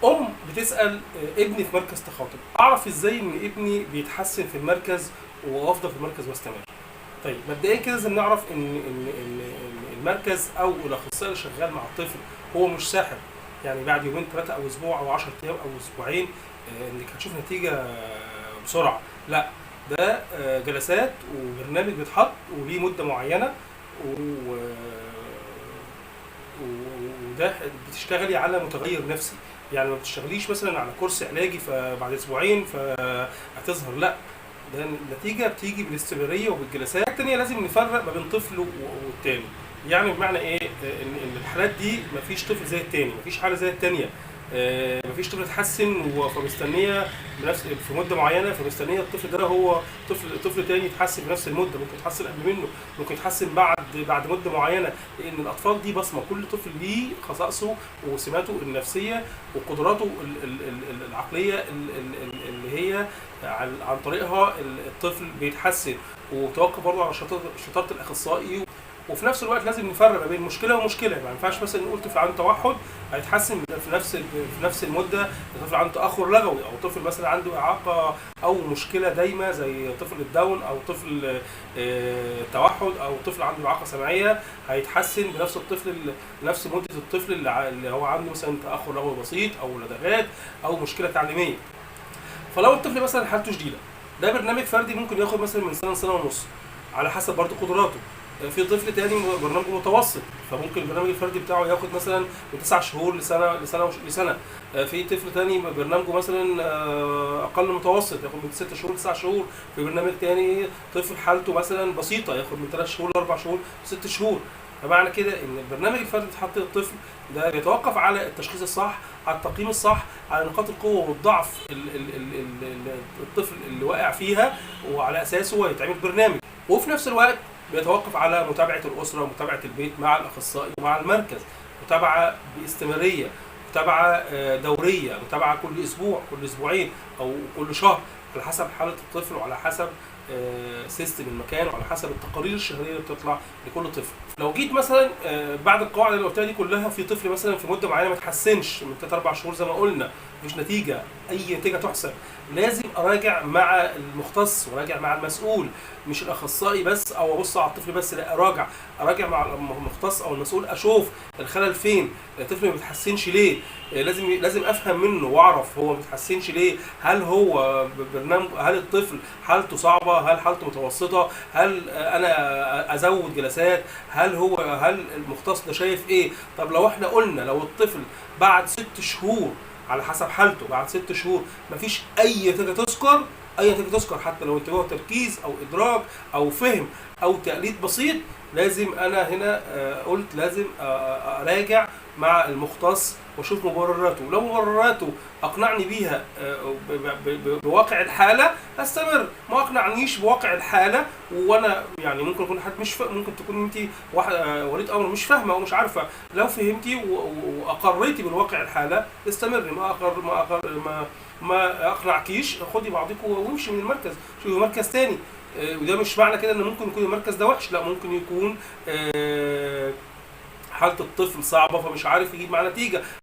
ام بتسال ابني في مركز تخاطب، اعرف ازاي ان ابني بيتحسن في المركز وافضل في المركز واستمر؟ طيب مبدئيا كده لازم نعرف ان المركز او الاخصائي اللي شغال مع الطفل هو مش ساحر، يعني بعد يومين ثلاثة او اسبوع او 10 ايام او اسبوعين انك هتشوف نتيجة بسرعه. لا، ده جلسات وبرنامج بيتحط وليه مده معينة، وده بتشتغلي على متغير نفسي، يعني ما بتشتغليش مثلا على كورس علاجي فبعد اسبوعين فهتظهر، لا، ده النتيجة بتيجي بالاستمراريه وبالجلسات. الثانية لازم نفرق ما بين طفل والتاني، يعني بمعنى ايه؟ ان الحالات دي مفيش طفل زي التاني، مفيش حاله زي التانية، مفيش طفل اتحسن فمستنيه بنفس في مده معينة، فمستنيه الطفل ده هو طفل تاني يتحسن بنفس المده، ممكن يتحسن قبل منه، ممكن يتحسن بعد مده معينة، لان الاطفال دي بصمة، كل طفل ليه خصائصه وسماته النفسية وقدراته العقلية اللي هي عن طريقها الطفل بيتحسن، وتوقف برضه على شطارة الاخصائي. وفي نفس الوقت لازم نفرق ما بين مشكلة ومشكلة، ما ينفعش مثلا نقول طفل عنده توحد هيتحسن في نفس المده طفل عنده تاخر لغوي، او طفل مثلا عنده اعاقه او مشكلة دايمه زي طفل الداون او طفل توحد او طفل عنده اعاقه سمعية هيتحسن بنفس الطفل نفس مده الطفل اللي هو عنده مثلا تاخر لغوي بسيط او لدغات او مشكلة تعليمية. فلو الطفل مثلا حالته شديدة، ده برنامج فردي ممكن ياخد مثلا من سنة لسنه ونص على حسب برضه قدراته. في طفل تاني برنامجه متوسط، فممكن البرنامج الفردي بتاعه ياخد مثلا من 9 شهور لسنه. في طفل تاني برنامجه مثلا اقل متوسط، ياخد من 6 شهور ل9 شهور. في برنامج تاني طفل حالته مثلا بسيطة، ياخد من 3 شهور ل4 شهور 6 شهور. فمعنى كده ان البرنامج الفردي اللي اتحط للطفل ده بيتوقف على التشخيص الصح، على التقييم الصح، على نقاط القوة والضعف الطفل اللي واقع فيها، وعلى اساسه هيتعمل برنامج. وفي نفس الوقت بيتوقف على متابعه الاسرة ومتابعة البيت مع الاخصائي ومع المركز، متابعه باستمراريه، متابعه دورية، متابعه كل اسبوع، كل اسبوعين، او كل شهر، على حسب حاله الطفل وعلى حسب system المكان وعلى حسب التقارير الشهرية اللي بتطلع لكل طفل. لو جيت مثلا بعد القواعد اللي قلتها دي كلها، في طفل مثلا في مده معينة ما تحسنش من 3 4 شهور زي ما قلنا، مفيش نتيجة، اي نتيجة تحسب، لازم اراجع مع المختص وراجع مع المسؤول، مش الاخصائي بس او ابص على الطفل بس، لا، اراجع مع المختص او المسؤول، اشوف الخلل فين، الطفل ما بيتحسنش ليه، لازم افهم منه واعرف هو ما بيتحسنش ليه، هل هو برنامج، هل الطفل حالته صعبة، هل حالته متوسطه، هل انا ازود جلسات، هل المختص ده شايف ايه. طب لو احنا قلنا لو الطفل بعد 6 شهور على حسب حالته، بعد 6 شهور مفيش اي نتيجة تذكر، اي نتيجة تذكر، حتى لو انتباه وتركيز او ادراك او فهم او تقليد بسيط، لازم انا هنا قلت لازم اراجع مع المختص واشوف مبرراته. لو مبرراته اقنعني بيها بواقع الحالة هستمر، ما اقنعنيش بواقع الحالة وانا يعني ممكن يكون حد مش ممكن تكون انت واحد وليد امر مش فاهمه او مش عارفه، لو فهمتي واقريتي بالواقع الحالة استمري، ما اقر ما اقر ما ما اقنعكيش خدي بعضك وامشي من المركز، شوفي مركز تاني. وده مش معنى كده ان ممكن يكون المركز ده وحش، لا، ممكن يكون حالة الطفل صعبة فمش عارف يجيب معاه نتيجة.